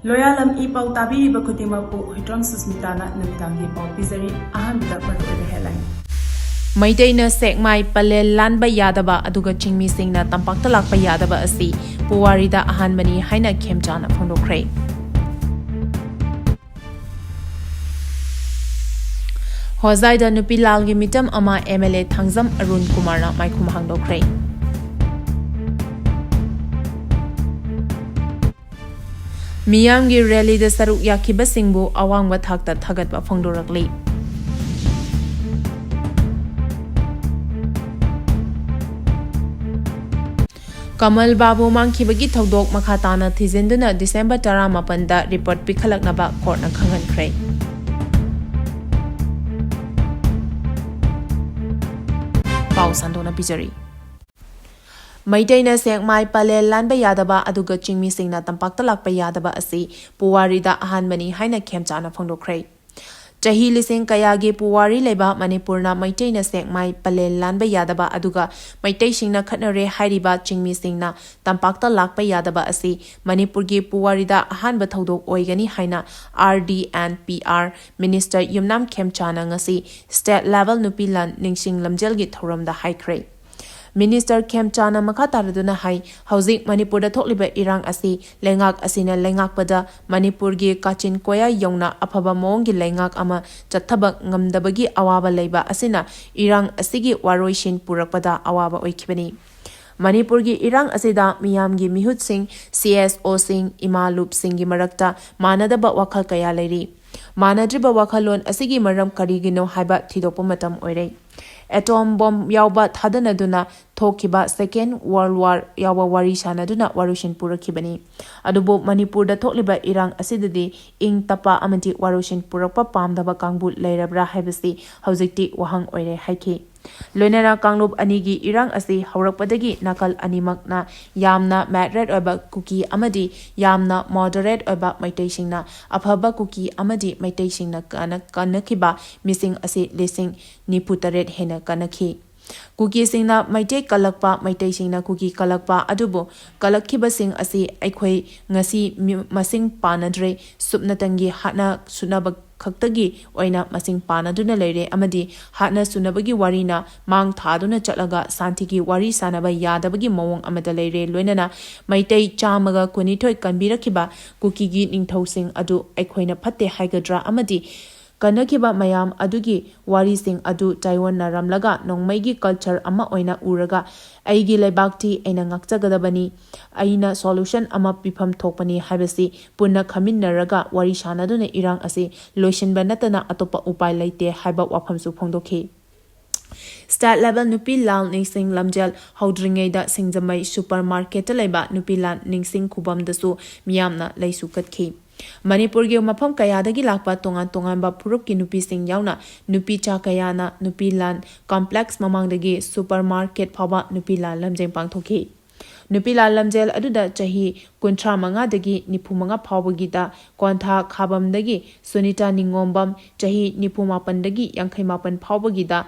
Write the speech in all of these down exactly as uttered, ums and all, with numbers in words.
ꯂꯣꯌꯥꯂꯝ E ꯄꯥꯎ ꯇꯥꯕꯤꯔꯤꯕ ꯈꯨꯗꯤꯡꯃꯛꯄꯨ ꯍꯨꯏꯗ꯭ꯔꯣꯝ ꯁꯨꯁꯃꯤꯇꯥꯅ ꯅꯨꯃꯤꯗꯥꯡꯒꯤ ꯄꯥꯎ ꯄꯤꯖꯔꯤ꯫ ꯑꯍꯥꯟꯕꯗ ꯃꯔꯨꯑꯣꯏꯕ headline꯫ ꯃꯩꯇꯩꯅ ꯁꯦꯛꯃꯥꯏ ꯄꯂꯦꯜ ꯂꯥꯟꯕ ꯌꯥꯗꯕ ꯑꯗꯨꯒ ꯆꯤꯡꯃꯤꯁꯤꯡꯅ ꯇꯝꯄꯥꯛꯇ ꯂꯥꯛꯄ ꯌꯥꯗꯕ ꯑꯁꯤ ꯄꯨꯋꯥꯔꯤꯗ ꯑꯍꯥꯟꯕꯅꯤ ꯍꯥꯏꯅ ꯈꯦꯝꯆꯥꯅ ꯐꯣꯡꯗꯣꯛꯈ꯭ꯔꯦ꯫ ꯍꯣꯖꯥꯏꯗ ꯅꯨꯄꯤ ꯂꯥꯜꯒꯤ ꯃꯤꯇꯝ ꯑꯃ MLA ꯊꯥꯡꯖꯝ ꯑꯔꯨꯟ ꯀꯨꯃꯥꯔꯅ ꯃꯥꯏꯈꯨꯝ ꯍꯥꯡꯗꯣꯛꯈ꯭ꯔꯦ꯫ ꯃꯤꯌꯥꯝꯒꯤ rallyꯗ ꯁꯔꯨꯛ ꯌꯥꯈꯤꯕꯁꯤꯡꯕꯨ ꯑꯋꯥꯡꯕ ꯊꯥꯛꯇ ꯊꯥꯒꯠꯄ ꯐꯣꯡꯗꯣꯔꯛꯂꯤ꯫ ꯀꯃꯜ ꯕꯥꯕꯨ ꯃꯥꯡꯈꯤꯕꯒꯤ ꯊꯧꯗꯣꯛ ꯃꯈꯥ ꯇꯥꯅ ꯊꯤꯖꯤꯟꯗꯨꯅ December ꯇꯔꯥꯃꯥꯄꯟꯗ report ꯄꯤꯈꯠꯂꯛꯅꯕ courtꯅ ꯈꯪꯍꯟꯈ꯭ꯔꯦ꯫ ꯄꯥꯎ ꯁꯟꯗꯣꯛꯅ ꯄꯤꯖꯔꯤ꯫ ꯃꯩꯇꯩꯅ ꯁꯦꯛꯃꯥꯏ ꯄꯂꯦꯜ ꯂꯥꯟꯕ ꯌꯥꯗꯕ ꯑꯗꯨꯒ ꯆꯤꯡꯃꯤꯁꯤꯡꯅ ꯇꯝꯄꯥꯛꯇ ꯂꯥꯛꯄ ꯌꯥꯗꯕ ꯑꯁꯤ ꯄꯨꯋꯥꯔꯤꯗ ꯑꯍꯥꯟꯕꯅꯤ ꯍꯥꯏꯅ ꯈꯦꯝꯆꯥꯅ ꯐꯣꯡꯗꯣꯛꯈ꯭ꯔꯦ꯫ ꯆꯍꯤ ꯂꯤꯁꯤꯡ ꯀꯌꯥꯒꯤ ꯄꯨꯋꯥꯔꯤ ꯂꯩꯕ ꯃꯅꯤꯄꯨꯔꯅ ꯃꯩꯇꯩꯅ ꯁꯦꯛꯃꯥꯏ ꯄꯂꯦꯜ ꯂꯥꯟꯕ ꯌꯥꯗꯕ ꯑꯗꯨꯒ ꯃꯩꯇꯩꯁꯤꯡꯅ ꯈꯠꯅꯔꯦ ꯍꯥꯏꯔꯤꯕ ꯆꯤꯡꯃꯤꯁꯤꯡꯅ ꯇꯝꯄꯥꯛꯇ ꯂꯥꯛꯄ ꯌꯥꯗꯕ ꯑꯁꯤ ꯃꯅꯤꯄꯨꯔꯒꯤ ꯄꯨꯋꯥꯔꯤꯗ ꯑꯍꯥꯟꯕ ꯊꯧꯗꯣꯛ ꯑꯣꯏꯒꯅꯤ ꯍꯥꯏꯅ RD and PR minister ꯌꯨꯝꯅꯥꯝ ꯈꯦꯝꯆꯥꯅ ꯉꯁꯤ state level ꯅꯨꯄꯤ ꯂꯥꯟ ꯅꯤꯡꯁꯤꯡ ꯂꯝꯖꯦꯜꯒꯤ ꯊꯧꯔꯝꯗ ꯍꯥꯏꯈ꯭ꯔꯦ꯫ Minister ꯈꯦꯝꯆꯥꯅ ꯃꯈꯥ ꯇꯥꯔꯗꯨꯅ ꯍꯥꯏ, ꯍꯧꯖꯤꯛ ꯃꯅꯤꯄꯨꯔꯗ ꯊꯣꯛꯂꯤꯕ ꯏꯔꯥꯡ ꯑꯁꯤ ꯂꯩꯉꯥꯛ ꯑꯁꯤꯅ ꯂꯩꯉꯥꯛꯄꯗ ꯃꯅꯤꯄꯨꯔꯒꯤ ꯀꯥꯆꯤꯟ ꯀꯣꯌꯥ ꯌꯧꯅ ꯑꯐꯕ ꯃꯑꯣꯡꯒꯤ ꯂꯩꯉꯥꯛ ꯑꯃ ꯆꯠꯊꯕ ꯉꯝꯗꯕꯒꯤ ꯑꯋꯥꯕ ꯂꯩꯕ ꯑꯁꯤꯅ ꯏꯔꯥꯡ ꯑꯁꯤꯒꯤ ꯋꯥꯔꯣꯏꯁꯤꯟ ꯄꯨꯔꯛꯄꯗ ꯑꯋꯥꯕ ꯑꯣꯏꯈꯤꯕꯅꯤ꯫ ꯃꯅꯤꯄꯨꯔꯒꯤ ꯏꯔꯥꯡ ꯑꯁꯤꯗ ꯃꯤꯌꯥꯝꯒꯤ ꯃꯤꯍꯨꯠꯁꯤꯡ, CSOꯁꯤꯡ, ꯏꯃꯥ ꯂꯨꯞꯁꯤꯡꯒꯤ ꯃꯔꯛꯇ ꯃꯥꯟꯅꯗꯕ ꯋꯥꯈꯜ ꯀꯌꯥ ꯂꯩꯔꯤ꯫ ꯃꯥꯟꯅꯗ꯭ꯔꯤꯕ ꯋꯥꯈꯜꯂꯣꯟ ꯑꯁꯤꯒꯤ ꯃꯔꯝ ꯀꯔꯤꯒꯤꯅꯣ ꯍꯥꯏꯕ ꯊꯤꯗꯣꯛꯄ ꯃꯇꯝ ꯑꯣꯏꯔꯦ꯫ Atom bomb ꯌꯥꯎꯕ ꯊꯥꯗꯅꯗꯨꯅ ꯊꯣꯛꯈꯤꯕ Second World War ꯌꯥꯎꯕ ꯋꯥꯔꯤ ꯁꯥꯅꯗꯨꯅ ꯋꯥꯔꯣꯏꯁꯤꯟ ꯄꯨꯔꯛꯈꯤꯕꯅꯤ꯫ ꯑꯗꯨꯕꯨ ꯃꯅꯤꯄꯨꯔꯗ ꯊꯣꯛꯂꯤꯕ ꯏꯔꯥꯡ ꯑꯁꯤꯗꯗꯤ ꯏꯪ ꯇꯞꯄ ꯑꯃꯗꯤ ꯋꯥꯔꯣꯏꯁꯤꯟ ꯄꯨꯔꯛꯄ ꯄꯥꯝꯗꯕ ꯀꯥꯡꯕꯨ ꯂꯩꯔꯕ꯭ꯔꯥ ꯍꯥꯏꯕꯁꯤ ꯍꯧꯖꯤꯛꯇꯤ ꯋꯥꯍꯪ ꯑꯣꯏꯔꯦ ꯍꯥꯏꯈꯤ꯫ ꯂꯣꯏꯅꯅ ꯀꯥꯡꯂꯨꯞ ꯑꯅꯤꯒꯤ ꯏꯔꯥꯡ ꯑꯁꯤ ꯍꯧꯔꯛꯄꯗꯒꯤ ꯅꯥꯀꯜ ꯑꯅꯤꯃꯛꯅ ꯌꯥꯝꯅ moderate ꯑꯣꯏꯕ ꯀꯨꯀꯤ ꯑꯃꯗꯤ ꯌꯥꯝꯅ moderate ꯑꯣꯏꯕ ꯃꯩꯇꯩꯁꯤꯡꯅ ꯑꯐꯕ ꯀꯨꯀꯤ ꯑꯃꯗꯤ ꯃꯩꯇꯩꯁꯤꯡꯅ ꯀꯟꯅ-, ꯀꯟꯅꯈꯤꯕ ꯃꯤꯁꯤꯡ ꯑꯁꯤ ꯂꯤꯁꯤꯡ ꯅꯤꯐꯨ ꯇꯔꯦꯠ ꯍꯦꯟꯅ ꯀꯟꯅꯈꯤ꯫ ꯀꯨꯀꯤꯁꯤꯡꯅ ꯃꯩꯇꯩ ꯀꯜꯂꯛꯄ, ꯃꯩꯇꯩꯁꯤꯡꯅ ꯀꯨꯀꯤ ꯀꯜꯂꯛꯄ, ꯑꯗꯨꯕꯨ ꯀꯜꯂꯛꯈꯤꯕꯁꯤꯡ ꯑꯁꯤ ꯑꯩꯈꯣꯏ ꯉꯁꯤ ꯃꯤ-, ꯃꯁꯤꯡ ꯄꯥꯅꯗ꯭ꯔꯦ꯫ ꯁꯨꯞꯅꯇꯪꯒꯤ ꯍꯥꯠꯅ ꯁꯨꯅꯕ ꯈꯛꯇꯒꯤ ꯑꯣꯏꯅ ꯃꯁꯤꯡ ꯄꯥꯅꯗꯨꯅ ꯂꯩꯔꯦ, ꯑꯃꯗꯤ ꯍꯥꯠꯅ ꯁꯨꯅꯕꯒꯤ ꯋꯥꯔꯤꯅ ꯃꯥꯡ ꯊꯥꯗꯨꯅ ꯆꯠꯂꯒ ꯁꯥꯟꯇꯤꯒꯤ ꯋꯥꯔꯤ ꯁꯥꯅꯕ ꯌꯥꯗꯕꯒꯤ ꯃꯑꯣꯡ ꯑꯃꯗ ꯂꯩꯔꯦ꯫ ꯂꯣꯏꯅꯅ ꯃꯩꯇꯩ ꯆꯥꯝꯃꯒ ꯀꯨꯟꯅꯤꯊꯣꯏ ꯀꯟꯕꯤꯔꯛꯈꯤꯕ ꯀꯨꯀꯤꯒꯤ ꯅꯤꯡꯊꯧꯁꯤꯡ ꯑꯗꯨ ꯑꯩꯈꯣꯏꯅ ꯐꯠꯇꯦ ꯍꯥꯏꯒꯗ꯭ꯔꯥ, ꯑꯃꯗꯤ ꯀꯟꯅꯈꯤꯕ ꯃꯌꯥꯝ ꯑꯗꯨꯒꯤ ꯋꯥꯔꯤꯁꯤꯡ ꯑꯗꯨ ꯇꯥꯏꯑꯣꯟꯅꯔꯝꯂꯒ ꯅꯣꯡꯃꯩꯒꯤ culture ꯑꯃ ꯑꯣꯏꯅ ꯎꯔꯒ ꯑꯩꯒꯤ ꯂꯩꯕꯥꯛꯇꯤ ꯑꯩꯅ ꯉꯥꯛꯆꯒꯗꯕꯅꯤ, ꯑꯩꯅ solution ꯑꯃ ꯄꯤꯐꯝ ꯊꯣꯛꯄꯅꯤ ꯍꯥꯏꯕꯁꯤ ꯄꯨꯟꯅ ꯈꯟꯃꯤꯟꯅꯔꯒ ꯋꯥꯔꯤ ꯁꯥꯅꯗꯨꯅ ꯏꯔꯥꯡ ꯑꯁꯤ ꯂꯣꯏꯁꯤꯟꯕ ꯅꯠꯇꯅ ꯑꯇꯣꯞꯄ ꯎꯄꯥꯏ ꯂꯩꯇꯦ ꯍꯥꯏꯕ ꯋꯥꯐꯝꯁꯨ ꯐꯣꯡꯗꯣꯛꯈꯤ꯫ State level ꯅꯨꯄꯤ ꯂꯥꯜ ꯅꯤꯡꯁꯤꯡ ꯂꯝꯖꯦꯜ ꯍꯧꯗ꯭ꯔꯤꯉꯩꯗ ꯁꯤꯡꯖꯃꯩ super marketꯇ ꯂꯩꯕ ꯅꯨꯄꯤ ꯂꯥꯜ ꯅꯤꯡꯁꯤꯡ ꯈꯨꯕꯝꯗꯁꯨ ꯃꯤꯌꯥꯝꯅ ꯂꯩꯁꯨ ꯀꯠꯈꯤ꯫ ꯃꯅꯤꯄꯨꯔꯒꯤ ꯃꯐꯝ ꯀꯌꯥꯗꯒꯤ ꯂꯥꯛꯄ ꯇꯣꯉꯥꯟ ꯇꯣꯉꯥꯟꯕ ꯐꯨꯔꯨꯞꯀꯤ ꯅꯨꯄꯤꯁꯤꯡ ꯌꯥꯎꯅ ꯅꯨꯄꯤ ꯆꯥ ꯀꯌꯥꯅ ꯅꯨꯄꯤ ꯂꯥꯜ complex ꯃꯃꯥꯡꯗꯒꯤ super market ꯐꯥꯎꯕ ꯅꯨꯄꯤ ꯂꯥꯜ ꯂꯝꯖꯦꯜ ꯄꯥꯡꯊꯣꯛꯈꯤ꯫ ꯅꯨꯄꯤ ꯂꯥꯜ ꯂꯝꯖꯦꯜ ꯑꯗꯨꯗ ꯆꯍꯤ ꯀꯨꯟꯊ꯭ꯔꯥ ꯃꯉꯥꯗꯒꯤ ꯅꯤꯐꯨ ꯃꯉꯥ ꯐꯥꯎꯕꯒꯤꯗ ꯀ꯭ꯋꯥꯟꯊꯥ ꯈꯥꯕꯝꯗꯒꯤ ꯁꯨꯅꯤꯇꯥ ꯅꯤꯉꯣꯝꯕꯝ, ꯆꯍꯤ ꯅꯤꯐꯨ ꯃꯥꯄꯟꯗꯒꯤ ꯌꯥꯡꯈꯩ ꯃꯥꯄꯟ ꯐꯥꯎꯕꯒꯤꯗ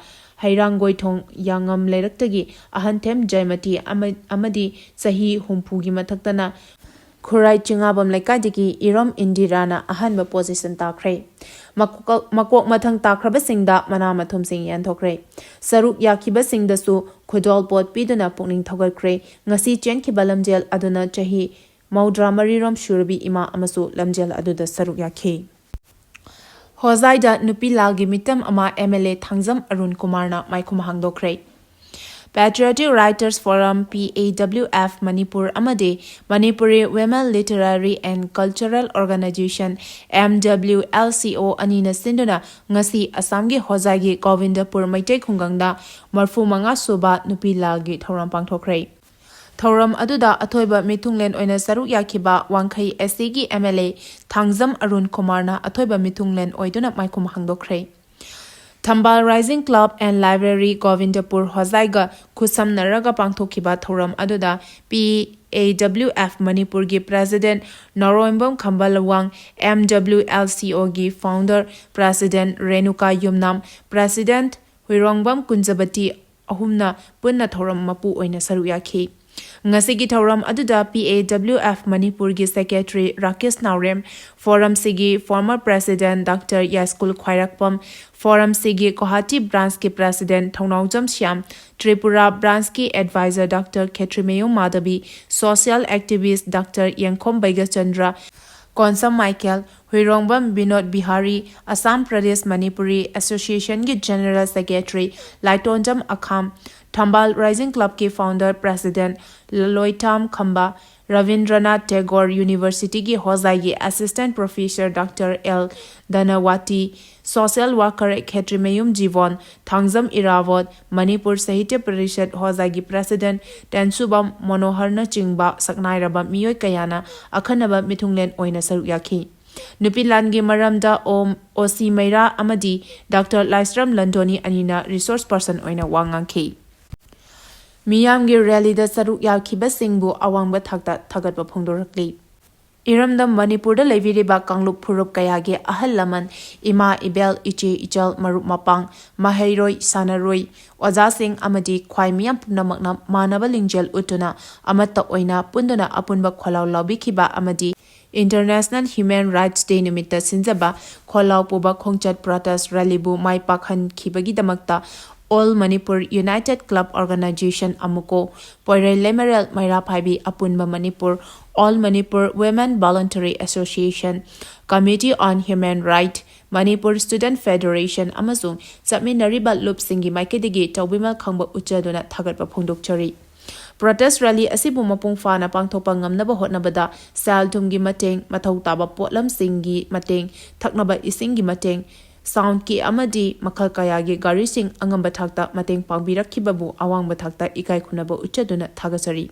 ꯍꯩꯔꯥꯡꯒꯣꯏꯊꯣꯡ ꯌꯥꯉꯝ ꯂꯩꯔꯛꯇꯒꯤ ꯑꯍꯟꯊꯦꯝ ꯖꯌꯃꯇꯤ ꯑꯃ-, ꯑꯃꯗꯤ ꯆꯍꯤ ꯍꯨꯝꯐꯨꯒꯤ ꯃꯊꯛꯇꯅ ꯈꯨꯔꯥꯏ ꯆꯤꯉꯥꯕꯝ ꯂꯩꯀꯥꯏꯗꯒꯤ ꯏꯔꯣꯝ ꯏꯟꯗꯤꯔꯥꯅ ꯑꯍꯥꯟꯕ position ꯇꯥꯈ꯭ꯔꯦ꯫ ꯃꯀꯣꯛ-, ꯃꯀꯣꯛ ꯃꯊꯪ ꯇꯥꯈ꯭ꯔꯕꯁꯤꯡꯗ ꯃꯅꯥ ꯃꯊꯨꯝꯁꯤꯡ ꯌꯦꯟꯊꯣꯛꯈ꯭ꯔꯦ꯫ ꯁꯔꯨꯛ ꯌꯥꯈꯤꯕꯁꯤꯡꯗꯁꯨ ꯈꯨꯗꯣꯜꯄꯣꯠ ꯄꯤꯗꯨꯅ ꯄꯨꯛꯅꯤꯡ ꯊꯧꯒꯠꯈ꯭ꯔꯦ꯫ ꯉꯁꯤ ꯆꯦꯟꯈꯤꯕ ꯂꯝꯖꯦꯜ ꯑꯗꯨꯅ ꯆꯍꯤ ꯃꯧꯗ꯭ꯔꯥ ꯃꯔꯤꯔꯣꯝ ꯁꯨꯔꯕꯤ ꯏꯃꯥ ꯑꯃꯁꯨ ꯂꯝꯖꯦꯜ ꯑꯗꯨꯗ ꯁꯔꯨꯛ ꯌꯥꯈꯤ꯫ ꯍꯣꯖꯥꯏꯗ ꯅꯨꯄꯤ ꯂꯥꯜꯒꯤ ꯃꯤꯇꯝ ꯑꯃ MLA ꯊꯥꯡꯖꯝ ꯑꯔꯨꯟ ꯀꯨꯃꯥꯔꯅ ꯃꯥꯏꯈꯨꯝ ꯍꯥꯡꯗꯣꯛꯈ꯭ꯔꯦ꯫ Patriotic Writers Forum, PAWF, Manipur ꯑꯃꯗꯤ Manipuri Women Literary and Cultural Organization, MWLCO, ꯑꯅꯤꯅ ꯁꯤꯟꯗꯨꯅ ꯉꯁꯤ ꯑꯁꯥꯝꯒꯤ ꯍꯣꯖꯥꯏꯒꯤ ꯒꯣꯕꯤꯟꯗꯄꯨꯔ ꯃꯩꯇꯩ ꯈꯨꯡꯒꯪꯗ ꯃꯔꯤꯐꯨ ꯃꯉꯥ ꯁꯨꯕ ꯅꯨꯄꯤ ꯂꯥꯜꯒꯤ ꯊꯧꯔꯝ ꯄꯥꯡꯊꯣꯛꯈ꯭ꯔꯦ꯫ ꯊꯧꯔꯝ ꯑꯗꯨꯗ ꯑꯊꯣꯏꯕ ꯃꯤꯊꯨꯡꯂꯦꯟ ꯑꯣꯏꯅ ꯁꯔꯨꯛ ꯌꯥꯈꯤꯕ ꯋꯥꯡꯈꯩ SCꯒꯤ MLA ꯊꯥꯡꯖꯝ ꯑꯔꯨꯟ ꯀꯨꯃꯥꯔꯅ ꯑꯊꯣꯏꯕ ꯃꯤꯊꯨꯡꯂꯦꯟ ꯑꯣꯏꯗꯨꯅ ꯃꯥꯏꯈꯨꯝ ꯍꯥꯡꯗꯣꯛꯈ꯭ꯔꯦ꯫ ꯊꯝꯕꯥꯜ Rising Club and Library ꯒꯣꯕꯤꯟꯗꯄꯨꯔ ꯍꯣꯖꯥꯏꯒ ꯈꯨꯠꯁꯝꯅꯔꯒ ꯄꯥꯡꯊꯣꯛꯈꯤꯕ ꯊꯧꯔꯝ ꯑꯗꯨꯗ PAWF ꯃꯅꯤꯄꯨꯔꯒꯤ President ꯅꯥꯎꯔꯦꯝꯕꯝ ꯈꯝꯕ ꯂꯨꯋꯥꯡ, MWLCOꯒꯤ Founder President ꯔꯦꯅꯨꯀꯥ ꯌꯨꯝꯅꯥꯝ, President ꯍꯨꯏꯔꯣꯡꯕꯝ ꯀꯨꯟꯖꯕꯇꯤ, ꯑꯍꯨꯝꯅ ꯄꯨꯟꯅ ꯊꯧꯔꯝ ꯃꯄꯨ ꯑꯣꯏꯅ ꯁꯔꯨꯛ ꯌꯥꯈꯤ꯫ ꯉꯁꯤꯒꯤ ꯊꯧꯔꯝ ꯑꯗꯨꯗ P A W F ꯃꯅꯤꯄꯨꯔꯒꯤ Secretary ꯔꯥꯀꯦꯁ ꯅꯥꯎꯔꯦꯝ, Forum Cꯒꯤ former President Doctor ꯌꯥꯏꯁ꯭ꯀꯨꯜ ꯈ꯭ꯋꯥꯏꯔꯥꯛꯄꯝ, Forum Cꯒꯤ ꯒꯨꯋꯥꯍꯥꯇꯤ Branchꯀꯤ President ꯊꯧꯅꯥꯎꯖꯝ ꯁ꯭ꯌꯥꯝ, ꯇ꯭ꯔꯤꯄꯨꯔꯥ Branchꯀꯤ Advisor Doctor ꯈꯦꯇ꯭ꯔꯤꯃꯌꯨꯝ ꯃꯥꯙꯕꯤ, social activist Doctor Yengkhom Beigachandra, Konsam Michael, Huirongbam Binod Bihari, Assam Pradesh Manipuri Associationꯒꯤ General Secretary Laitonjam Akham, Thambal Rising Clubꯀꯤ founder President ꯂꯂꯣꯏꯊꯥꯝ ꯈꯝꯕ, ꯔꯕꯤꯟꯗ꯭ꯔꯅꯥꯊ ꯇꯦꯒꯣꯔ Universityꯒꯤ ꯍꯣꯖꯥꯏꯒꯤ Assistant Professor Doctor L Dhanawati, social worker Khetrimayum Jibon, Thangjam Irabot, Manipur Sahitya Parishad ꯍꯣꯖꯥꯏꯒꯤ President Tensubam ꯃꯅꯣꯍꯔꯅꯆꯤꯡꯕ ꯁꯛꯅꯥꯏꯔꯕ ꯃꯤꯑꯣꯏ ꯀꯌꯥꯅ ꯑꯈꯟꯅꯕ ꯃꯤꯊꯨꯡꯂꯦꯟ ꯑꯣꯏꯅ ꯁꯔꯨꯛ ꯌꯥꯈꯤ꯫ ꯅꯨꯄꯤ ꯂꯥꯟꯒꯤ ꯃꯔꯝꯗ ꯑꯣꯝ ꯑꯣ ꯁꯤ ꯃꯩꯔꯥ ꯑꯃꯗꯤ Doctor ꯂꯥꯏꯁ꯭ꯔꯝ ꯂꯟꯗꯣꯅꯤ ꯑꯅꯤꯅ resource person ꯑꯣꯏꯅ ꯋꯥ ꯉꯥꯡꯈꯤ꯫ ꯃꯤꯌꯥꯝꯒꯤ rallyꯗ ꯁꯔꯨꯛ ꯌꯥꯈꯤꯕꯁꯤꯡꯕꯨ ꯑꯋꯥꯡꯕ ꯊꯥꯛꯇ ꯊꯥꯒꯠꯄ ꯐꯣꯡꯗꯣꯔꯛꯂꯤ꯫ ꯏꯔꯝꯗꯝ ꯃꯅꯤꯄꯨꯔꯗ ꯂꯩꯕꯤꯔꯤꯕ ꯀꯥꯡꯂꯨꯞ ꯐꯨꯔꯨꯞ ꯀꯌꯥꯒꯤ ꯑꯍꯜ ꯂꯃꯟ, ꯏꯃꯥ ꯏꯕꯦꯜ, ꯏꯆꯦ ꯏꯆꯜ, ꯃꯔꯨꯞ ꯃꯄꯥꯡ, ꯃꯍꯩꯔꯣꯏ, ꯁꯥꯟꯅꯔꯣꯏ, ꯑꯣꯖꯥꯁꯤꯡ ꯑꯃꯗꯤ ꯈ꯭ꯋꯥꯏ ꯃꯤꯌꯥꯝ ꯄꯨꯝꯅꯃꯛꯅ ꯃꯥꯟꯅꯕ ꯂꯤꯡꯖꯦꯜ ꯎꯠꯇꯨꯅ ꯑꯃꯠꯇ ꯑꯣꯏꯅ ꯄꯨꯟꯗꯨꯅ ꯑꯄꯨꯟꯕ ꯈꯣꯜꯂꯥꯎ ꯂꯥꯎꯕꯤꯈꯤꯕ ꯑꯃꯗꯤ International Human Rights Day ꯅꯨꯃꯤꯠꯇ ꯁꯤꯟꯖꯕ ꯈꯣꯜꯂꯥꯎ ꯄꯨꯕ ꯈꯣꯡꯆꯠ protest rallyꯕꯨ ꯃꯥꯏ ꯄꯥꯛꯍꯟꯈꯤꯕꯒꯤꯗꯃꯛꯇ All Manipur United Club Organisation, AMUCO, ꯄꯣꯏꯔꯩ Leimarel ꯃꯩꯔꯥ ꯄꯥꯏꯕꯤ ꯑꯄꯨꯟꯕ Manipur, All Manipur Women Voluntary Association, Committee on Human Right, Manipur Student Federation ꯑꯃꯁꯨꯡ ꯆꯠꯃꯤꯟꯅꯔꯤꯕ ꯂꯨꯞꯁꯤꯡꯒꯤ ꯃꯥꯏꯀꯩꯗꯒꯤ ꯇꯧꯕꯤꯃꯜ ꯈꯪꯕ ꯎꯠꯆꯗꯨꯅ ꯊꯥꯒꯠꯄ ꯐꯣꯡꯗꯣꯛꯆꯔꯤ꯫ Protest rally ꯑꯁꯤꯕꯨ ꯃꯄꯨꯡ ꯐꯥꯅ ꯄꯥꯡꯊꯣꯛꯄ ꯉꯝꯅꯕ ꯍꯣꯠꯅꯕꯗ ꯁꯦꯜ ꯊꯨꯝꯒꯤ ꯃꯇꯦꯡ, ꯃꯊꯧ ꯇꯥꯕ ꯄꯣꯠꯂꯝꯁꯤꯡꯒꯤ ꯃꯇꯦꯡ, ꯊꯛꯅꯕ ꯏꯁꯤꯡꯒꯤ ꯃꯇꯦꯡ, soundꯀꯤ ꯑꯃꯗꯤ ꯃꯈꯜ ꯀꯌꯥꯒꯤ ꯒꯥꯔꯤꯁꯤꯡ ꯑꯉꯝꯕ ꯊꯥꯛꯇ ꯃꯇꯦꯡ ꯄꯥꯡꯕꯤꯔꯛꯈꯤꯕꯕꯨ ꯑꯋꯥꯡꯕ ꯊꯥꯛꯇ ꯏꯀꯥꯏ ꯈꯨꯝꯅꯕ ꯎꯠꯆꯗꯨꯅ ꯊꯥꯒꯠꯆꯔꯤ꯫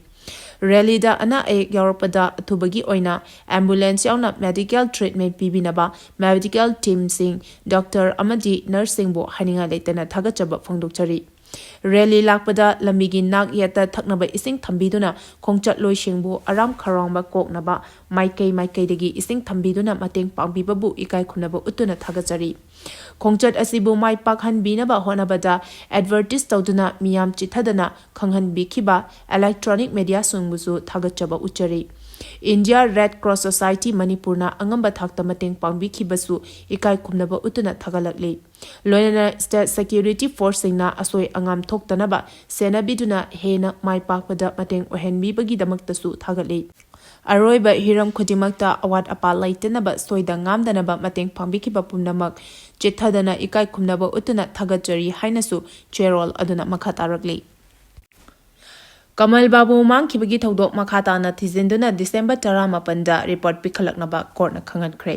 Rallyꯗ ꯑꯅꯥ ꯑꯌꯦꯛ ꯌꯥꯎꯔꯛꯄꯗ ꯑꯊꯨꯕꯒꯤ ꯑꯣꯏꯅ ambulance ꯌꯥꯎꯅ medical treatment ꯄꯤꯕꯤꯅꯕ medical teamꯁꯤꯡ, doctor ꯑꯃꯗꯤ nurseꯁꯤꯡꯕꯨ ꯍꯥꯏꯅꯤꯡꯉꯥꯏ ꯂꯩꯇꯅ ꯊꯥꯒꯠꯆꯕ ꯐꯣꯡꯗꯣꯛꯆꯔꯤ꯫ ꯔꯦꯂꯤ ꯂꯥꯛꯄꯗ ꯂꯝꯕꯤꯒꯤ ꯅꯥꯛ ꯌꯦꯠꯇ ꯊꯛꯅꯕ ꯏꯁꯤꯡ ꯊꯝꯕꯤꯗꯨꯅ ꯈꯣꯡꯆꯠꯂꯣꯏꯁꯤꯡꯕꯨ ꯑꯔꯥꯝ ꯈꯧꯔꯥꯡꯕ ꯀꯣꯛꯅꯕ ꯃꯥꯏꯀꯩ ꯃꯥꯏꯀꯩꯗꯒꯤ ꯏꯁꯤꯡ ꯊꯝꯕꯤꯗꯨꯅ ꯃꯇꯦꯡ ꯄꯥꯡꯕꯤꯕꯕꯨ ꯏꯀꯥꯏ ꯈꯨꯝꯅꯕ ꯎꯠꯇꯨꯅ ꯊꯥꯒꯠꯆꯔꯤ꯫ ꯈꯣꯡꯆꯠ ꯑꯁꯤꯕꯨ ꯃꯥꯏ ꯄꯥꯛꯍꯟꯕꯤꯅꯕ ꯍꯣꯠꯅꯕꯗ ꯑꯦꯗꯚꯔꯇꯤꯁ ꯇꯧꯗꯨꯅ ꯃꯤꯌꯥꯝ ꯆꯤꯠꯊꯗꯅ ꯈꯪꯍꯟꯕꯤꯈꯤꯕ ꯏꯂꯦꯛꯇ꯭ꯔꯣꯅꯤꯛ ꯃꯦꯗꯤꯌꯥꯁꯤꯡꯕꯨꯁꯨ ꯊꯥꯒꯠꯆꯕ ꯎꯠꯆꯔꯤ꯫ ꯏꯟꯗꯤꯌꯥ ꯔꯦꯗ ꯀ꯭ꯔꯣꯁ ꯁꯣꯁꯥꯏꯇꯤ ꯃꯅꯤꯄꯨꯔꯅ ꯑꯉꯝꯕ ꯊꯥꯛꯇ ꯃꯇꯦꯡ ꯄꯥꯡꯕꯤꯈꯤꯕꯁꯨ ꯏꯀꯥꯏ ꯈꯨꯝꯅꯕ ꯎꯠꯇꯨꯅ ꯊꯥꯒꯠꯂꯛꯂꯤ꯫ ꯂꯣꯏꯅꯅ ꯁ꯭ꯇꯦꯠ ꯁꯦꯀ꯭ꯌꯨꯔꯤꯇꯤ ꯐꯣꯔꯁꯁꯤꯡꯅ ꯑꯁꯣꯏ ꯑꯉꯥꯝ ꯊꯣꯛꯇꯅꯕ ꯁꯦꯟꯅꯕꯤꯗꯨꯅ ꯍꯦꯟꯅ ꯃꯥꯏ ꯄꯥꯛꯄꯗ ꯃꯇꯦꯡ ꯑꯣꯏꯍꯟꯕꯤꯕꯒꯤꯗꯃꯛꯇꯁꯨ ꯊꯥꯒꯠꯂꯤ꯫ ꯑꯔꯣꯏꯕ ꯍꯤꯔꯝ ꯈꯨꯗꯤꯡꯃꯛꯇ ꯑꯋꯥꯠ ꯑꯄꯥ ꯂꯩꯇꯅꯕ ꯁꯣꯏꯗ ꯉꯥꯝꯗꯅꯕ ꯃꯇꯦꯡ ꯄꯥꯡꯕꯤꯈꯤꯕ ꯄꯨꯝꯅꯃꯛ ꯆꯤꯠꯊꯗꯅ ꯏꯀꯥꯏ ꯈꯨꯝꯅꯕ ꯎꯠꯇꯨꯅ ꯊꯥꯒꯠꯆꯔꯤ ꯍꯥꯏꯅꯁꯨ ꯆꯦꯔꯣꯜ ꯑꯗꯨꯅ ꯃꯈꯥ ꯇꯥꯔꯛꯂꯤ꯫ ꯀꯃꯜ ꯕꯥꯕꯨ ꯃꯥꯡꯈꯤꯕꯒꯤ ꯊꯧꯗꯣꯛ ꯃꯈꯥ ꯇꯥꯅ ꯊꯤꯖꯤꯟꯗꯨꯅ ꯗꯤꯁꯦꯝꯕꯔ ꯇꯔꯥꯃꯥꯄꯟꯗ ꯔꯤꯄꯣꯔꯠ ꯄꯤꯈꯠꯂꯛꯅꯕ ꯀꯣꯔꯠꯅ ꯈꯪꯍꯟꯈ꯭ꯔꯦ꯫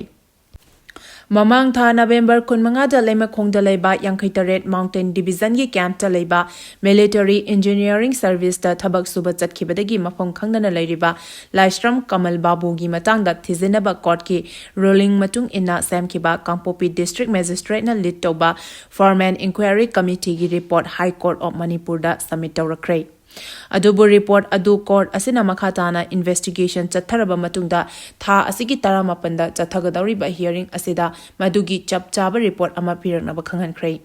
ꯃꯃꯥꯡ ꯊꯥ ꯅꯕꯦꯝꯕꯔ ꯀꯨꯟꯃꯉꯥꯗ ꯂꯩꯃꯈꯣꯡꯗ ꯂꯩꯕ ꯌꯥꯡꯈꯩ ꯇꯔꯦꯠ Mountain Division ꯒꯤ camp ꯇ ꯂꯩꯕ Military Engineering Service ꯇ ꯊꯕꯛ ꯁꯨꯕ ꯆꯠꯈꯤꯕꯗꯒꯤ ꯃꯐꯝ ꯈꯪꯗꯅ ꯂꯩꯔꯤꯕ ꯂꯥꯏꯁ꯭ꯔꯝ ꯀꯃꯜ ꯕꯥꯕꯨꯒꯤ ꯃꯇꯥꯡꯗ ꯊꯤꯖꯤꯟꯅꯕ ꯀꯣꯔꯠꯀꯤ ꯔꯨꯂꯤꯡ ꯃꯇꯨꯡ ꯏꯟꯅ ꯁꯦꯝꯈꯤꯕ ꯀꯥꯡꯄꯣꯛꯄꯤ District Magistrate ꯅ lead ꯇꯧꯕ Formal Inquiry Committee ꯒꯤ report High Court of Manipur the submit ꯇꯧꯔꯛꯈ꯭ꯔꯦ꯫ ꯑꯗꯨꯕꯨ report ꯑꯗꯨ ꯀꯣꯔꯠ ꯑꯁꯤꯅ ꯃꯈꯥ ꯇꯥꯅ investigation ꯆꯠꯊꯔꯕ ꯃꯇꯨꯡꯗ ꯊꯥ ꯑꯁꯤꯒꯤ ꯇꯔꯥꯃꯥꯄꯟꯗ ꯆꯠꯊꯒꯗꯧꯔꯤꯕ hearing ꯑꯁꯤꯗ ꯃꯗꯨꯒꯤ ꯆꯞ ꯆꯥꯕ report ꯑꯃ ꯄꯤꯔꯛꯅꯕ ꯈꯪꯍꯟꯈ꯭ꯔꯦ꯫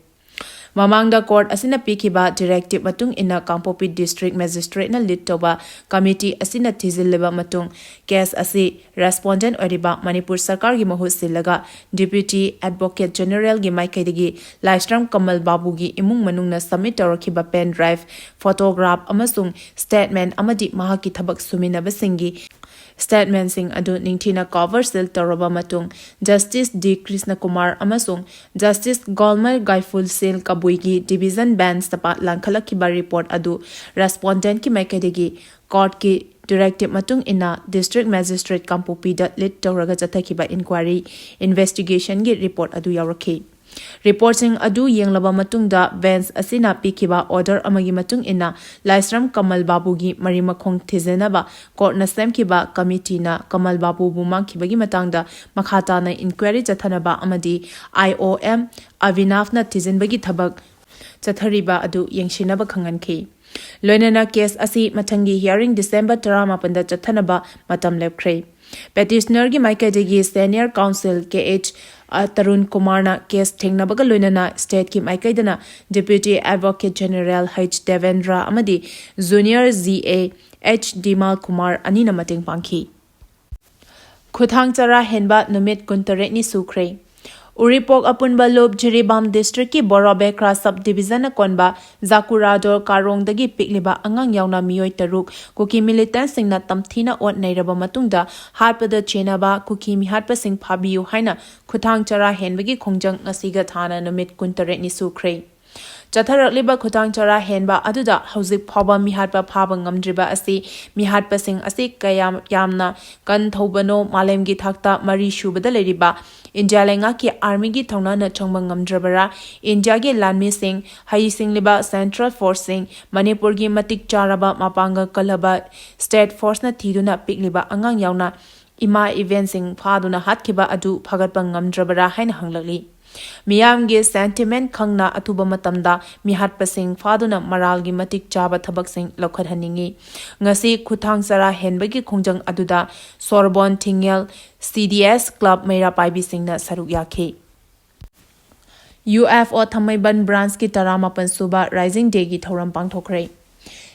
ꯃꯃꯥꯡꯗ ꯀꯣꯔꯠ ꯑꯁꯤꯅ ꯄꯤꯈꯤꯕ directive ꯃꯇꯨꯡ ꯏꯟꯅ ꯀꯥꯡꯄꯣꯛꯄꯤ District Magistrate ꯅ lead ꯇꯧꯕ committee ꯑꯁꯤꯅ ꯊꯤꯖꯤꯜꯂꯕ ꯃꯇꯨꯡ case ꯑꯁꯤ respondent ꯑꯣꯏꯔꯤꯕ ꯃꯅꯤꯄꯨꯔ ꯁꯔꯀꯥꯔꯒꯤ ꯃꯍꯨꯠ ꯁꯤꯜꯂꯒ Deputy Advocate General ꯒꯤ ꯃꯥꯏꯀꯩꯗꯒꯤ ꯂꯥꯏꯁ꯭ꯔꯝ ꯀꯃꯜ ꯕꯥꯕꯨꯒꯤ ꯏꯃꯨꯡ ꯃꯅꯨꯡꯅ submit ꯇꯧꯔꯛꯈꯤꯕ pen drive, photograph ꯑꯃꯁꯨꯡ statement ꯑꯃꯗꯤ ꯃꯍꯥꯛꯀꯤ ꯊꯕꯛ ꯁꯨꯃꯤꯟꯅꯕꯁꯤꯡꯒꯤ statement ꯁꯤꯡ ꯑꯗꯨ ꯅꯤꯡꯊꯤꯅ cover seal ꯇꯧꯔꯕ ꯃꯇꯨꯡ, Justice D Krishna Kumar ꯑꯃꯁꯨꯡ Justice Golmar Gaiful Sil Kabui ꯒꯤ division bench ꯇ ꯄꯥ-, ꯂꯥꯡꯈꯠꯂꯛꯈꯤꯕ report ꯑꯗꯨ respondent ꯀꯤ ꯃꯥꯏꯀꯩꯗꯒꯤ ꯀꯣꯔꯠꯀꯤ directive ꯃꯇꯨꯡ ꯏꯟꯅ District Magistrate ꯀꯥꯡꯄꯣꯛꯄꯤꯗ lead ꯇꯧꯔꯒ ꯆꯠꯊꯈꯤꯕ inquiry investigation ꯒꯤ report ꯑꯗꯨ ꯌꯥꯎꯔꯛꯈꯤ꯫ Report ꯁꯤꯡ ꯑꯗꯨ ꯌꯦꯡꯂꯕ ꯃꯇꯨꯡꯗ bench ꯑꯁꯤꯅ ꯄꯤꯈꯤꯕ order ꯑꯃꯒꯤ ꯃꯇꯨꯡ ꯏꯟꯅ ꯂꯥꯏꯁ꯭ꯔꯝ ꯀꯃꯜ ꯕꯥꯕꯨꯒꯤ ꯃꯔꯤ ꯃꯈꯣꯡ ꯊꯤꯖꯤꯟꯅꯕ ꯀꯣꯔꯠ ꯅ ꯁꯦꯝꯈꯤꯕ committee ꯅ ꯀꯃꯜ ꯕꯥꯕꯨꯕꯨ ꯃꯥꯡꯈꯤꯕꯒꯤ ꯃꯇꯥꯡꯗ ꯃꯈꯥ ꯇꯥꯅ inquiry ꯆꯠꯊꯅꯕ ꯑꯃꯗꯤ I O M Avinav ꯅ ꯊꯤꯖꯤꯟꯕꯒꯤ ꯊꯕꯛ ꯆꯠꯊꯔꯤꯕ ꯑꯗꯨ ꯌꯦꯡꯁꯤꯟꯅꯕ ꯈꯪꯍꯟꯈꯤ꯫ ꯂꯣꯏꯅꯅ case ꯑꯁꯤ ꯃꯊꯪꯒꯤ hearing December ꯇꯔꯥꯃꯥꯄꯟꯗ ꯆꯠꯊꯅꯕ ꯃꯇꯝ ꯂꯦꯞꯈ꯭ꯔꯦ꯫ Petitionerꯒꯤ ꯃꯥꯏꯀꯩꯗꯒꯤ senior counsel K H Tarun ꯀꯨꯃꯥꯔꯅ case ꯊꯦꯡꯅꯕꯒ ꯂꯣꯏꯅꯅ stateꯀꯤ ꯃꯥꯏꯀꯩꯗꯅ Deputy Advocate General H Devendra ꯑꯃꯗꯤ junior G A H Dhimal Kumar ꯑꯅꯤꯅ ꯃꯇꯦꯡ ꯄꯥꯡꯈꯤ꯫ ꯈꯨꯊꯥꯡ ꯆꯔꯥ ꯍꯦꯟꯕ ꯅꯨꯃꯤꯠ ꯀꯨꯟꯇꯔꯦꯠꯅꯤ ꯁꯨꯈ꯭ꯔꯦ꯫ ꯎꯔꯤꯄꯣꯛ ꯑꯄꯨꯟꯕ ꯂꯨꯞ ꯖꯤꯔꯤꯕꯥꯝ districtꯀꯤ ꯕꯣꯔꯥꯕꯦꯈ꯭ꯔꯥ sub divisionꯅ ꯀꯣꯟꯕ ꯖꯥꯀꯨꯔꯥꯗꯣ ꯀꯥꯔꯣꯡꯗꯒꯤ ꯄꯤꯛꯂꯤꯕ ꯑꯉꯥꯡ ꯌꯥꯎꯅ ꯃꯤꯑꯣꯏ ꯇꯔꯨꯛ ꯀꯨꯀꯤ militantꯁꯤꯡꯅ ꯇꯝꯊꯤꯅ ꯑꯣꯠ ꯅꯩꯔꯕ ꯃꯇꯨꯡꯗ ꯍꯥꯠꯄꯗ ꯆꯦꯟꯅꯕ ꯀꯨꯀꯤ ꯃꯤꯍꯥꯠꯄꯁꯤꯡ ꯐꯥꯕꯤꯌꯨ ꯍꯥꯏꯅ ꯈꯨꯊꯥꯡ ꯆꯔꯥ ꯍꯦꯟꯕꯒꯤ ꯈꯣꯡꯖꯪ ꯉꯁꯤꯒ ꯊꯥꯅ ꯅꯨꯃꯤꯠ ꯀꯨꯟꯇꯔꯦꯠꯅꯤ ꯁꯨꯈ꯭ꯔꯦ꯫ ꯆꯠꯊꯔꯛꯂꯤꯕ ꯈꯨꯊꯥꯡ ꯆꯔꯥ ꯍꯦꯟꯕ ꯑꯗꯨꯗ ꯍꯧꯖꯤꯛ ꯐꯥꯎꯕ ꯃꯤꯍꯥꯠꯄ ꯐꯥꯕ ꯉꯝꯗ꯭ꯔꯤꯕ ꯑꯁꯤ ꯃꯤꯍꯥꯠꯄꯁꯤꯡ ꯑꯁꯤ ꯀꯌꯥꯝ ꯌꯥꯝꯅ ꯀꯟꯊꯧꯕꯅꯣ, ꯃꯥꯂꯦꯝꯒꯤ ꯊꯥꯛꯇ ꯃꯔꯤ ꯁꯨꯕꯗ ꯂꯩꯔꯤꯕ ꯏꯟꯗꯤꯌꯥ ꯂꯩꯉꯥꯛꯀꯤ armyꯒꯤ ꯊꯧꯅꯥꯅ ꯆꯪꯕ ꯉꯝꯗ꯭ꯔꯕꯔꯥ, ꯏꯟꯗꯤꯌꯥꯒꯤ ꯂꯥꯟꯃꯤꯁꯤꯡ, ꯍꯩꯁꯤꯡꯂꯤꯕ central forceꯁꯤꯡ, ꯃꯅꯤꯄꯨꯔꯒꯤ ꯃꯇꯤꯛ ꯆꯥꯔꯕ ꯃꯄꯥꯡꯒꯜ ꯀꯜꯂꯕ state forceꯅ ꯊꯤꯗꯨꯅ ꯄꯤꯛꯂꯤꯕ ꯑꯉꯥꯡ ꯌꯥꯎꯅ ꯏꯃꯥ ꯏꯕꯦꯟꯁꯤꯡ ꯐꯥꯗꯨꯅ ꯍꯥꯠꯈꯤꯕ ꯑꯗꯨ ꯐꯒꯠꯄ ꯉꯝꯗ꯭ꯔꯕꯔꯥ ꯍꯥꯏꯅ ꯍꯪꯂꯛꯂꯤ꯫ ꯃꯤꯌꯥꯝꯒꯤ sentiment ꯈꯪꯅ ꯑꯊꯨꯕ ꯃꯇꯝꯗ ꯃꯤꯍꯥꯠꯄꯁꯤꯡ ꯐꯥꯗꯨꯅ ꯃꯔꯥꯜꯒꯤ ꯃꯇꯤꯛ ꯆꯥꯕ ꯊꯕꯛꯁꯤꯡ ꯂꯧꯈꯠꯍꯟꯅꯤꯡꯏ꯫ ꯉꯁꯤ ꯈꯨꯊꯥꯡ ꯆꯔꯥ ꯍꯦꯟꯕꯒꯤ ꯈꯣꯡꯖꯪ ꯑꯗꯨꯗ ꯁꯣꯔꯕꯣꯟ ꯊꯤꯡꯉꯦꯜ C D S club ꯃꯩꯔꯥ ꯄꯥꯏꯕꯤꯁꯤꯡꯅ ꯁꯔꯨꯛ ꯌꯥꯈꯤ꯫ U F O ꯊꯥꯡꯃꯩꯕꯟ branchꯀꯤ ꯇꯔꯥꯃꯥꯄꯟ ꯁꯨꯕ Rising Dayꯒꯤ ꯊꯧꯔꯝ ꯄꯥꯡꯊꯣꯛꯈ꯭ꯔꯦ꯫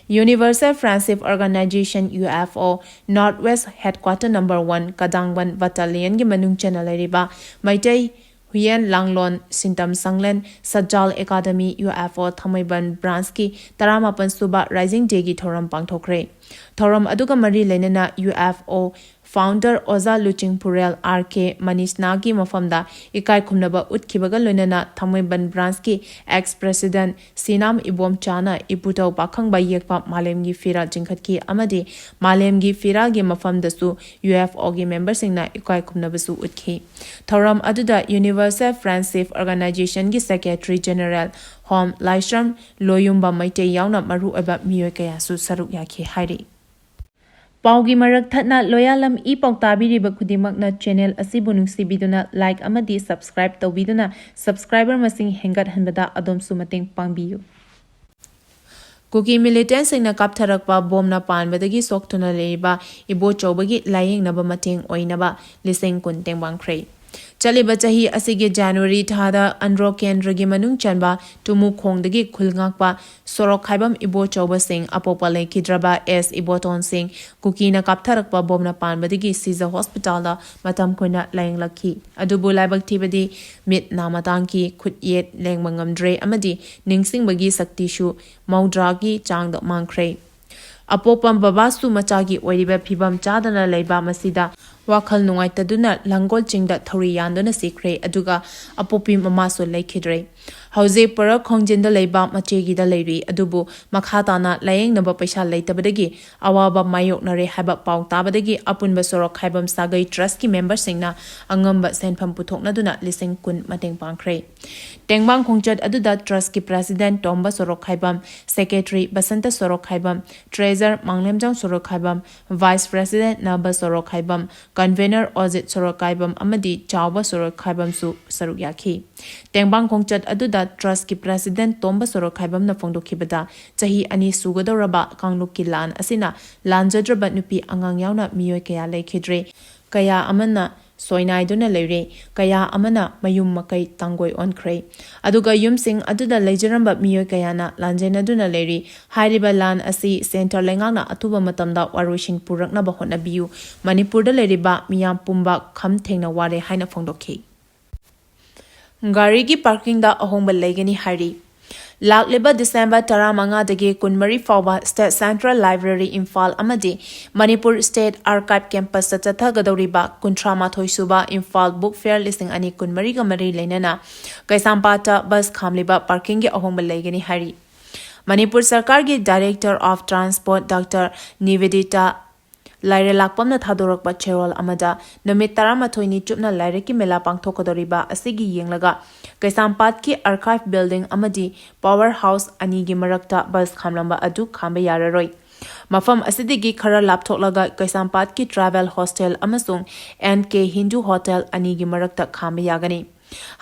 Universal Friendship Organization, U F O, North West Headquarter number one, ꯀꯗꯥꯡꯕꯟ battalionꯒꯤ ꯃꯅꯨꯡ ꯆꯟꯅ ꯂꯩꯔꯤꯕ ꯃꯩꯇꯩ ꯍꯨꯏꯌꯦꯟ ꯂꯥꯡꯂꯣꯟ ꯁꯤꯟꯇꯝ ꯁꯪꯂꯦꯟ ꯁꯠꯖꯥꯜ academy, U F O ꯊꯥꯡꯃꯩꯕꯟ branchꯀꯤ ꯇꯔꯥꯃꯥꯄꯟ ꯁꯨꯕ Rising Dayꯒꯤ ꯊꯧꯔꯝ ꯄꯥꯡꯊꯣꯛꯈ꯭ꯔꯦ꯫ ꯊꯧꯔꯝ ꯑꯗꯨꯒ ꯃꯔꯤ ꯂꯩꯅꯅ U F O founder ꯑꯣꯖꯥ ꯂꯨꯆꯤꯡ ꯄꯨꯔꯦꯜ R K ꯃꯅꯤꯁꯅꯥꯒꯤ ꯃꯐꯝꯗ ꯏꯀꯥꯏ ꯈꯨꯝꯅꯕ ꯎꯠꯈꯤꯕꯒ ꯂꯣꯏꯅꯅ ꯊꯥꯡꯃꯩꯕꯟ branchꯀꯤ ex president ꯁꯤꯅꯥꯝ ꯏꯕꯣꯝꯆꯥꯅ ꯏꯄꯨꯊꯧ ꯄꯥꯈꯪꯕ ꯌꯦꯛꯄ ꯃꯥꯂꯦꯝꯒꯤ ꯐꯤꯔꯥꯜ ꯆꯤꯡꯈꯠꯈꯤ ꯑꯃꯗꯤ ꯃꯥꯂꯦꯝꯒꯤ ꯐꯤꯔꯥꯜꯒꯤ ꯃꯐꯝꯗꯁꯨ U F Oꯒꯤ memberꯁꯤꯡꯅ ꯏꯀꯥꯏ ꯈꯨꯝꯅꯕꯁꯨ ꯎꯠꯈꯤ꯫ ꯊꯧꯔꯝ ꯑꯗꯨꯗ Universal Friendship Organizationꯒꯤ Secretary General Home ꯂꯥꯏꯁ꯭ꯔꯝ ꯂꯣꯌꯨꯝꯕ ꯃꯩꯇꯩ ꯌꯥꯎꯅ ꯃꯔꯨꯑꯣꯏꯕ ꯃꯤꯑꯣꯏ ꯀꯌꯥꯁꯨ ꯁꯔꯨꯛ ꯌꯥꯈꯤ ꯍꯥꯏꯔꯤ꯫ ꯄꯥꯎꯒꯤ ꯃꯔꯛ ꯊꯠꯅ ꯂꯣꯌꯥꯂꯝ ꯏ ꯄꯥꯎ ꯇꯥꯕꯤꯔꯤꯕ ꯈꯨꯗꯤꯡꯃꯛꯅ channel ꯑꯁꯤꯕꯨ ꯅꯨꯡꯁꯤꯕꯤꯗꯨꯅ like ꯑꯃꯗꯤ subscribe ꯇꯧꯕꯤꯗꯨꯅ subscriber ꯃꯁꯤꯡ ꯍꯦꯟꯒꯠꯍꯟꯕꯗ ꯑꯗꯣꯝꯁꯨ ꯃꯇꯦꯡ ꯄꯥꯡꯕꯤꯌꯨ꯫ ꯀꯨꯀꯤ militantꯁꯤꯡꯅ ꯀꯥꯞꯊꯔꯛꯄ ꯕꯣꯝꯅ ꯄꯥꯟꯕꯗꯒꯤ ꯁꯣꯛꯇꯨꯅ ꯂꯩꯔꯤꯕ ꯏꯕꯣꯆꯧꯕꯒꯤ ꯂꯥꯌꯦꯡꯅꯕ ꯃꯇꯦꯡ ꯑꯣꯏꯅꯕ ꯂꯤꯁꯤꯡ ꯀꯨꯟ ꯇꯦꯡꯕꯥꯡꯈ꯭ꯔꯦ꯫ ꯆꯠꯂꯤꯕ ꯆꯍꯤ ꯑꯁꯤꯒꯤ January ꯊꯥꯗ ꯑꯟꯗ꯭ꯔꯣ ꯀꯦꯟꯗ꯭ꯔꯒꯤ ꯃꯅꯨꯡ ꯆꯟꯕ ꯇꯨꯃꯨꯈꯣꯡꯗꯒꯤ ꯈꯨꯜ ꯉꯥꯛꯄ ꯁꯣꯔꯣꯛ ꯈꯥꯏꯕꯝ ꯏꯕꯣꯆꯧꯕꯁꯤꯡ, ꯑꯄꯣꯛꯄ ꯂꯩꯈꯤꯗ꯭ꯔꯕ ꯑꯦꯁ ꯏꯕꯣꯇꯣꯟꯁꯤꯡ, ꯀꯨꯀꯤꯅ ꯀꯥꯞꯊꯔꯛꯄ ꯕꯣꯝꯅ ꯄꯥꯟꯕꯗꯒꯤ ꯁꯤꯖ ꯍꯣꯁꯄꯤꯇꯥꯜꯗ ꯃꯇꯝ ꯀꯨꯏꯅ ꯂꯥꯌꯦꯡꯂꯛꯈꯤ꯫ ꯑꯗꯨꯕꯨ ꯂꯥꯏꯕꯛ ꯊꯤꯕꯗꯤ ꯃꯤꯠ ꯅꯥ ꯃꯇꯥꯡꯒꯤ ꯈꯨꯠ ꯌꯦꯠ ꯂꯦꯡꯕ ꯉꯝꯗ꯭ꯔꯦ ꯑꯃꯗꯤ ꯅꯤꯡꯁꯤꯡꯕꯒꯤ ꯁꯛꯇꯤꯁꯨ ꯃꯧꯗ꯭ꯔꯥꯒꯤ ꯆꯥꯡꯗ ꯃꯥꯡꯈ꯭ꯔꯦ꯫ ꯑꯄꯣꯛꯄ ꯕꯕꯥꯁꯨ ꯃꯆꯥꯒꯤ ꯑꯣꯏꯔꯤꯕ ꯐꯤꯕꯝ ꯆꯥꯗꯅ ꯂꯩꯕ ꯃꯁꯤꯗ ꯋꯥꯈꯜ ꯅꯨꯡꯉꯥꯏꯇꯗꯨꯅ ꯂꯥꯡꯒꯣꯜ ꯆꯤꯡꯗ ꯊꯧꯔꯤ ꯌꯥꯟꯗꯨꯅ ꯁꯤꯈ꯭ꯔꯦ꯫ ꯑꯗꯨꯒ ꯑꯄꯣꯛꯄꯤ ꯃꯃꯥꯁꯨ ꯂꯩꯈꯤꯗ꯭ꯔꯦ꯫ ꯍꯧꯖꯤꯛ ꯄꯔꯛ ꯈꯣꯡꯖꯤꯟꯗ ꯂꯩꯕ ꯃꯆꯦꯒꯤꯗ ꯂꯩꯔꯤ꯫ ꯑꯗꯨꯕꯨ ꯃꯈꯥ ꯇꯥꯅ ꯂꯥꯌꯦꯡꯅꯕ ꯄꯩꯁꯥ ꯂꯩꯇꯕꯗꯒꯤ ꯑꯋꯥꯕ ꯃꯥꯌꯣꯛꯅꯔꯦ ꯍꯥꯏꯕ ꯄꯥꯎ ꯇꯥꯕꯗꯒꯤ ꯑꯄꯨꯟꯕ ꯁꯣꯔꯣꯛ ꯈꯥꯏꯕꯝ ꯁꯥꯒꯩ trustꯀꯤ memberꯁꯤꯡꯅ ꯑꯉꯝꯕ ꯁꯦꯟꯐꯝ ꯄꯨꯊꯣꯛꯅꯗꯨꯅ ꯂꯤꯁꯤꯡ ꯀꯨꯟ ꯃꯇꯦꯡ ꯄꯥꯡꯈ꯭ꯔꯦ꯫ ꯇꯦꯡꯕꯥꯡ ꯈꯣꯡꯆꯠ ꯑꯗꯨꯗ trustꯀꯤ president ꯇꯣꯝꯕ ꯁꯣꯔꯣꯛ ꯈꯥꯏꯕꯝ, secretary ꯕꯁꯟꯇ ꯁꯣꯔꯣꯛ ꯈꯥꯏꯕꯝ, treasurer ꯃꯥꯡꯂꯦꯝꯖꯥꯡ ꯁꯣꯔꯣꯛ ꯈꯥꯏꯕꯝ, vice president ꯅꯕ ꯁꯣꯔꯣꯛ ꯈꯥꯏꯕꯝ, convener ꯑꯣꯖꯤꯠ ꯁꯣꯔꯣꯛ ꯈꯥꯏꯕꯝ ꯑꯃꯗꯤ ꯆꯥꯎꯕ ꯁꯣꯔꯣꯛ ꯈꯥꯏꯕꯝꯁꯨ ꯁꯔꯨꯛ ꯌꯥꯈꯤ꯫ ꯇꯦꯡꯕꯥꯡ ꯈꯣꯡꯆꯠ ꯑꯗꯨꯗ trustꯀꯤ president ꯇꯣꯝꯕ ꯁꯣꯔꯣꯛ ꯈꯥꯏꯕꯝꯅ ꯐꯣꯡꯗꯣꯛꯈꯤꯕꯗ, ꯆꯍꯤ ꯑꯅꯤ ꯁꯨꯒꯗꯧꯔꯕ ꯀꯥꯡꯂꯨꯞꯀꯤ ꯂꯥꯟ ꯑꯁꯤꯅ ꯂꯥꯟꯖꯗ꯭ꯔꯕ ꯅꯨꯄꯤ ꯑꯉꯥꯡ ꯌꯥꯎꯅ ꯃꯤꯑꯣꯏ ꯀꯌꯥ ꯂꯩꯈꯤꯗ꯭ꯔꯦ꯫ ꯀꯌꯥ ꯑꯃꯅ ꯁꯣꯏꯅꯥꯏꯗꯨꯅ ꯂꯩꯔꯦ, ꯀꯌꯥ ꯑꯃꯅ ꯃꯌꯨꯝ ꯃꯀꯩ ꯇꯥꯡꯒꯣꯏ ꯑꯣꯟꯈ꯭ꯔꯦ꯫ ꯑꯗꯨꯒ ꯌꯨꯝꯁꯤꯡ ꯑꯗꯨꯗ ꯂꯩꯖꯔꯝꯕ ꯃꯤꯑꯣꯏ ꯀꯌꯥꯅ ꯂꯥꯟꯖꯦꯟꯅꯗꯨꯅ ꯂꯩꯔꯤ꯫ ꯍꯥꯏꯔꯤꯕ ꯂꯥꯟ ꯑꯁꯤ centre ꯂꯩꯉꯥꯛꯅ ꯑꯊꯨꯕ ꯃꯇꯝꯗ ꯋꯥꯔꯣꯏꯁꯤꯟ ꯄꯨꯔꯛꯅꯕ ꯍꯣꯠꯅꯕꯤꯌꯨ꯫ ꯃꯅꯤꯄꯨꯔꯗ ꯂꯩꯔꯤꯕ ꯃꯤꯌꯥꯝ ꯄꯨꯝꯕ ꯈꯝ ꯊꯦꯡꯅ ꯋꯥꯔꯦ ꯍꯥꯏꯅ ꯐꯣꯡꯗꯣꯛꯈꯤ꯫ ꯒꯥꯔꯤꯒꯤ parkingꯗ ꯑꯍꯣꯡꯕ ꯂꯩꯒꯅꯤ ꯍꯥꯏꯔꯤ꯫ ꯂꯥꯛꯂꯤꯕ December ꯇꯔꯥꯃꯉꯥꯗꯒꯤ ꯀꯨꯟꯃꯔꯤ ꯐꯥꯎꯕ State Central Library ꯏꯝꯐꯥꯜ ꯑꯃꯗꯤ ꯃꯅꯤꯄꯨꯔ State Archive campusꯇ ꯆꯠꯊꯒꯗꯧꯔꯤꯕ ꯀꯨꯟꯊ꯭ꯔꯥ ꯃꯥꯊꯣꯏ ꯁꯨꯕ ꯏꯝꯐꯥꯜ Book Fair ꯂꯤꯁꯤꯡ ꯑꯅꯤ ꯀꯨꯟꯃꯔꯤꯒ ꯃꯔꯤ ꯂꯩꯅꯅ ꯀꯩꯁꯥꯝꯄꯥꯠꯇ bus ꯈꯥꯝꯂꯤꯕ parkingꯒꯤ ꯑꯍꯣꯡꯕ ꯂꯩꯒꯅꯤ ꯍꯥꯏꯔꯤ꯫ ꯃꯅꯤꯄꯨꯔ ꯁꯔꯀꯥꯔꯒꯤ Director of Transport Doctor ꯅꯤꯕꯦꯗꯤꯇꯥ ꯂꯥꯏꯔꯦꯂꯥꯛꯄꯝꯅ ꯊꯥꯗꯣꯔꯛꯄ ꯆꯦꯔꯣꯜ ꯑꯃꯗ, ꯅꯨꯃꯤꯠ ꯇꯔꯥꯃꯥꯊꯣꯏꯅꯤ ꯆꯨꯞꯅ ꯂꯥꯏꯔꯤꯛꯀꯤ ꯃꯦꯂꯥ ꯄꯥꯡꯊꯣꯛꯀꯗꯧꯔꯤꯕ ꯑꯁꯤꯒꯤ ꯌꯦꯡꯂꯒ ꯀꯩꯁꯥꯝꯄꯥꯠꯀꯤ Archive Building ꯑꯃꯗꯤ Power House ꯑꯅꯤꯒꯤ ꯃꯔꯛꯇ bus ꯈꯥꯝꯂꯝꯕ ꯑꯗꯨ ꯈꯥꯝꯕ ꯌꯥꯔꯔꯣꯏ꯫ ꯃꯐꯝ ꯑꯁꯤꯗꯒꯤ ꯈꯔ ꯂꯥꯞꯊꯣꯛꯂꯒ ꯀꯩꯁꯥꯝꯄꯥꯠꯀꯤ Travel Hostel ꯑꯃꯁꯨꯡ N K Hindu Hotel ꯑꯅꯤꯒꯤ ꯃꯔꯛꯇ ꯈꯥꯝꯕ ꯌꯥꯒꯅꯤ꯫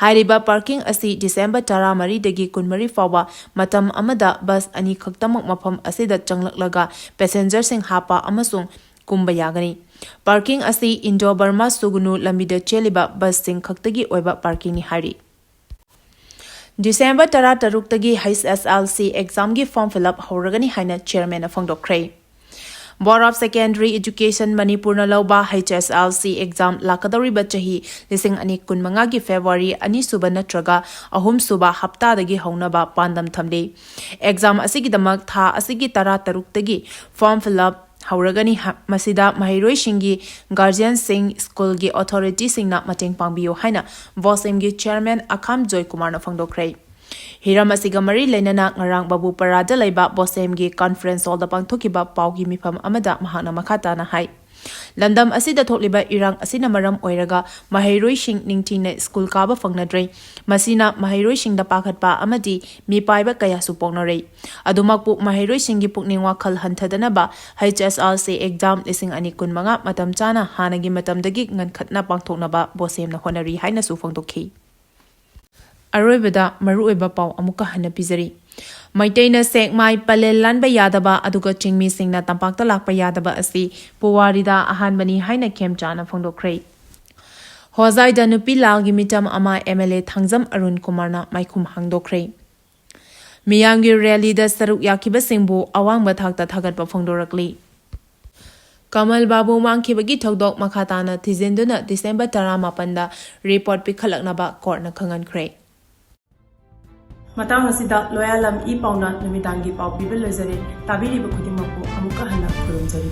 ꯍꯥꯏꯔꯤꯕ parking ꯑꯁꯤ December ꯇꯔꯥꯃꯔꯤꯗꯒꯤ ꯀꯨꯟꯃꯔꯤ ꯐꯥꯎꯕ ꯃꯇꯝ ꯑꯃꯗ bus ꯑꯅꯤ ꯈꯛꯇꯃꯛ ꯃꯐꯝ ꯑꯁꯤꯗ ꯆꯪꯂꯛꯂꯒ passengerꯁꯤꯡ ꯍꯥꯞꯄ ꯑꯃꯁꯨꯡ ꯀꯨꯝꯕ ꯌꯥꯒꯅꯤ꯫ Parking ꯑꯁꯤ Indo-Burma ꯁꯨꯒꯨꯅꯨ ꯂꯝꯕꯤꯗ ꯆꯦꯜꯂꯤꯕ busꯁꯤꯡ ꯈꯛꯇꯒꯤ ꯑꯣꯏꯕ parkingꯅꯤ ꯍꯥꯏꯔꯤ꯫ December ꯇꯔꯥꯇꯔꯨꯛꯇꯒꯤ H S L C examꯒꯤ form fill up ꯍꯧꯔꯒꯅꯤ ꯍꯥꯏꯅ chairmanꯅ ꯐꯣꯡꯗꯣꯛꯈ꯭ꯔꯦ꯫ Board of Secondary Education ꯃꯅꯤꯄꯨꯔꯅ ꯂꯧꯕ H S L C exam ꯂꯥꯛꯀꯗꯧꯔꯤꯕ ꯆꯍꯤ ꯂꯤꯁꯤꯡ ꯑꯅꯤ ꯀꯨꯟꯃꯉꯥꯒꯤ February ꯑꯅꯤꯁꯨꯕ ꯅꯠꯇ꯭ꯔꯒ ꯑꯍꯨꯝꯁꯨꯕ ꯍꯞꯇꯥꯗꯒꯤ ꯍꯧꯅꯕ ꯄꯥꯟꯗꯝ ꯊꯝꯂꯤ꯫ Exam ꯑꯁꯤꯒꯤꯗꯃꯛ ꯊꯥ ꯑꯁꯤꯒꯤ ꯇꯔꯥꯇꯔꯨꯛꯇꯒꯤ form fill up ꯍꯧꯔꯒꯅꯤ꯫ ꯍ-, ꯃꯁꯤꯗ ꯃꯍꯩꯔꯣꯏꯁꯤꯡꯒꯤ guardianꯁꯤꯡ, schoolꯒꯤ authorityꯁꯤꯡꯅ ꯃꯇꯦꯡ ꯄꯥꯡꯕꯤꯌꯨ ꯍꯥꯏꯅ BOSEMꯒꯤ chairman ꯑꯈꯥꯝ ꯖꯣꯏꯀꯨꯃꯥꯔꯅ ꯐꯣꯡꯗꯣꯛꯈ꯭ꯔꯦ꯫ ꯍꯤꯔꯝ ꯑꯁꯤꯒ ꯃꯔꯤ ꯂꯩꯅꯅ ꯉꯔꯥꯡ ꯕꯥꯕꯨꯄꯔꯥꯗ ꯂꯩꯕ BOSEMꯒꯤ conference hallꯗ ꯄꯥꯡꯊꯣꯛꯈꯤꯕ ꯄꯥꯎꯒꯤ ꯃꯤꯐꯝ ꯑꯃꯗ ꯃꯍꯥꯛꯅ ꯃꯈꯥ ꯇꯥꯅ ꯍꯥꯏ, ꯂꯝꯗꯝ ꯑꯁꯤꯗ ꯊꯣꯛꯂꯤꯕ ꯏꯔꯥꯡ ꯑꯁꯤꯅ ꯃꯔꯝ ꯑꯣꯏꯔꯒ ꯃꯍꯩꯔꯣꯏꯁꯤꯡ ꯅꯤꯡꯊꯤꯅ school ꯀꯥꯕ ꯐꯪꯅꯗ꯭ꯔꯦ꯫ ꯃꯁꯤꯅ ꯃꯍꯩꯔꯣꯏꯁꯤꯡꯗ ꯄꯥꯈꯠꯄ ꯑꯃꯗꯤ ꯃꯤꯄꯥꯏꯕ ꯀꯌꯥꯁꯨ ꯄꯣꯛꯅꯔꯦ꯫ ꯑꯗꯨꯃꯛꯄꯨ ꯃꯍꯩꯔꯣꯏꯁꯤꯡꯒꯤ ꯄꯨꯛꯅꯤꯡ ꯋꯥꯈꯜ ꯍꯟꯊꯗꯅꯕ H S L C exam ꯂꯤꯁꯤꯡ ꯑꯅꯤ ꯀꯨꯟꯃꯉꯥ ꯃꯇꯝ ꯆꯥꯅ ꯍꯥꯟꯅꯒꯤ ꯃꯇꯝꯗꯒꯤ ꯉꯟꯈꯠꯅ ꯄꯥꯡꯊꯣꯛꯅꯕ BOSEMꯅ ꯍꯣꯠꯅꯔꯤ ꯍꯥꯏꯅꯁꯨ ꯐꯣꯡꯗꯣꯛꯈꯤ꯫ ꯑꯔꯣꯏꯕꯗ ꯃꯔꯨꯑꯣꯏꯕ ꯄꯥꯎ ꯑꯃꯨꯛꯀ ꯍꯟꯅ ꯄꯤꯖꯔꯤ꯫ ꯃꯩꯇꯩꯅ ꯁꯦꯛꯃꯥꯏ ꯄꯂꯦꯜ ꯂꯥꯟꯕ ꯌꯥꯗꯕ ꯑꯗꯨꯒ ꯆꯤꯡꯃꯤꯁꯤꯡꯅ ꯇꯝꯄꯥꯛꯇ ꯂꯥꯛꯄ ꯌꯥꯗꯕ ꯑꯁꯤ ꯄꯨꯋꯥꯔꯤꯗ ꯑꯍꯥꯟꯕꯅꯤ ꯍꯥꯏꯅ ꯈꯦꯝꯆꯥꯅ ꯐꯣꯡꯗꯣꯛꯈ꯭ꯔꯦ꯫ ꯍꯣꯖꯥꯏꯗ ꯅꯨꯄꯤ ꯂꯥꯜꯒꯤ ꯃꯤꯇꯝ ꯑꯃ M L A Thangjam Arun ꯀꯨꯃꯥꯔꯅ ꯃꯥꯏꯈꯨꯝ ꯍꯥꯡꯗꯣꯛꯈ꯭ꯔꯦ꯫ ꯃꯤꯌꯥꯝꯒꯤ rallyꯗ ꯁꯔꯨꯛ ꯌꯥꯈꯤꯕꯁꯤꯡꯕꯨ ꯑꯋꯥꯡꯕ ꯊꯥꯛꯇ ꯊꯥꯒꯠꯄ ꯐꯣꯡꯗꯣꯔꯛꯂꯤ꯫ ꯀꯃꯜ ꯕꯥꯕꯨ ꯃꯥꯡꯈꯤꯕꯒꯤ ꯊꯧꯗꯣꯛ ꯃꯈꯥ ꯇꯥꯅ ꯊꯤꯖꯤꯟꯗꯨꯅ December ꯇꯔꯥꯃꯥꯄꯟꯗ report ꯄꯤꯈꯠꯂꯛꯅꯕ courtꯅ ꯈꯪꯍꯟꯈ꯭ꯔꯦ꯫ ꯃꯇꯥꯡ ꯑꯁꯤꯗ ꯂꯣꯌꯥꯂꯝ ꯏ ꯄꯥꯎꯅ ꯅꯨꯃꯤꯗꯥꯡꯒꯤ ꯄꯥꯎ ꯄꯤꯕ ꯂꯣꯏꯖꯔꯦ꯫ ꯇꯥꯕꯤꯔꯤꯕ ꯈꯨꯗꯤꯡꯃꯛꯄꯨ ꯑꯃꯨꯛꯀ ꯍꯟꯅ ꯈꯨꯔꯨꯝꯖꯔꯤ꯫